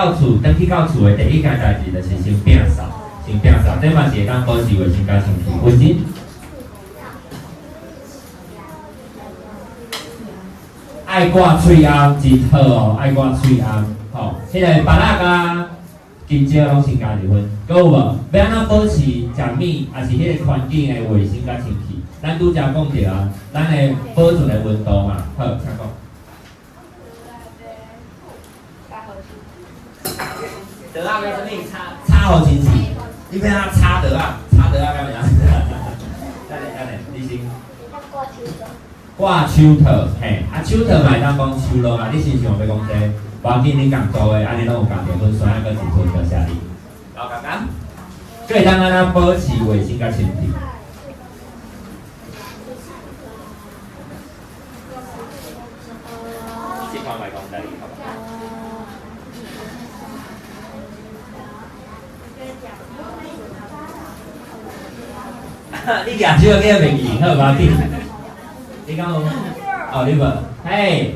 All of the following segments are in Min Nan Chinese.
到厝，轉去到厝的第一件代誌就是先摒掃，先摒掃，這嘛是會當保持衛生佮清氣。有錢。愛掛喙罨真好哦，愛掛喙罨，吼，彼個芭樂佮香蕉攏先加入分，閣有無？欲按怎保持食物，抑是彼個環境的衛生佮清氣？咱拄才講著啊，咱的保存的溫度嘛，好，請講。桌仔欲啥物？擦擦予清氣，你欲按怎擦桌仔？擦桌仔敢袂曉？等下等下，你先。掛手套，嘿，啊手套嘛會當講手籠啊，你是想欲講這個？無要緊，恁共做的，按呢攏有共著分，所以閣一分多謝你。老共共，閣會當按怎保持衛生佮清氣？這款莫講台語，好無？你舉手叫袂記，好，無要緊。你敢有？哦，你無？嘿。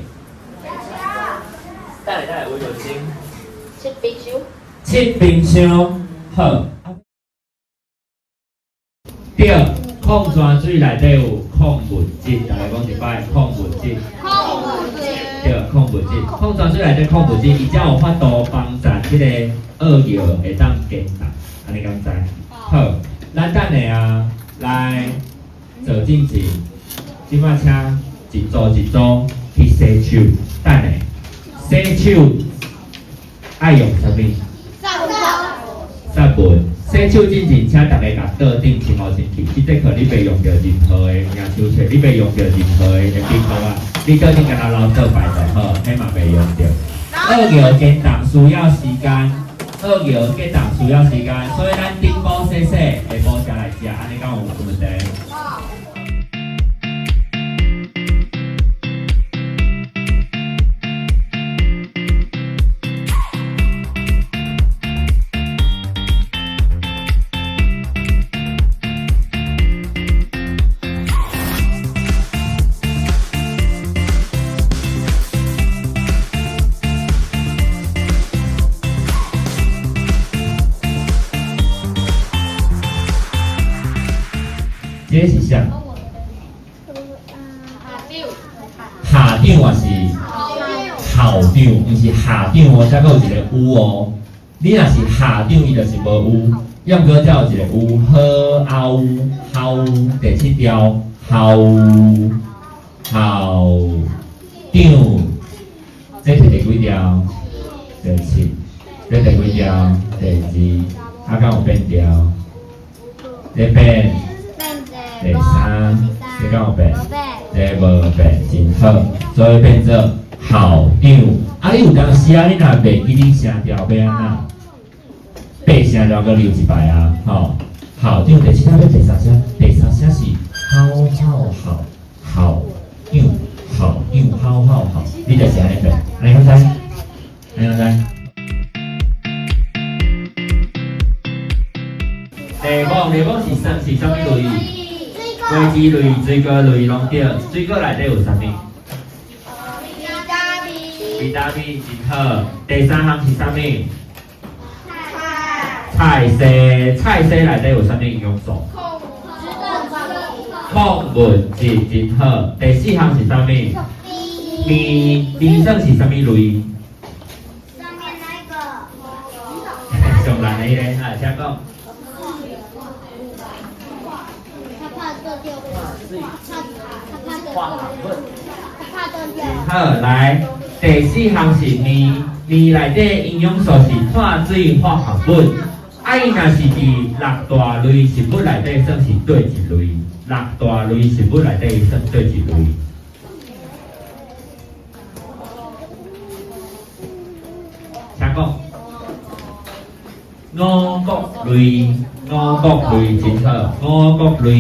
等下等下，魏文星。切冰箱。切冰箱，好。對，礦泉水內底有礦物質，大家講一擺，礦物質。礦物質。對，礦物質，礦泉水內底礦物質，伊才有法度幫助這个惡尿會當解凍，按呢敢知？好，咱等下啊來做進前，這擺請一組一組去洗手，等下洗手愛用啥物？殺菌。洗手進前，請逐家共桌頂清好清氣。這節課你袂用著任何的名手冊，你袂用著任何的筆簿啊，你桌頂干焦留做牌就好，彼嘛袂用著。惡尿解凍需要時間，惡尿解凍需要時間，所以咱頂晡洗洗，下晡才來食，按呢敢有問題？這個是啥？校長還是校長？毋是校長哦，才閣有一個有哦。你若是校長，伊就是無有。抑毋過才有一個有，好後校第七條校校長，這是第幾條？第七。這第幾條？第二。啊，敢有變調？這變。第三，這敢有變？這無變，真好，所以變做校長。啊，你有當時啊，你若袂記你聲調欲按怎？爬聲調閣留一擺啊，吼！校長第七條欲第三聲，第三聲是好好好校長，校長好好好，你就是按呢變，按呢敢知？按呢敢知？地方地方是啥是啥物類？果子類、水果類攏對，水果內底有啥物？維他命真好。第三項是啥物？菜色，菜色內底有啥物營養素？礦物質真好。第四項是啥物？麵，麵算是啥物類？上面那個。上難的彼個，啊，請講。好，來，第四項是麵，麵內底營養素是碳水化合物。啊，伊若是佇六大類食物內底算是佗一類？六大類食物內底算佗一類？請講。五穀類，五穀類真好，五穀類。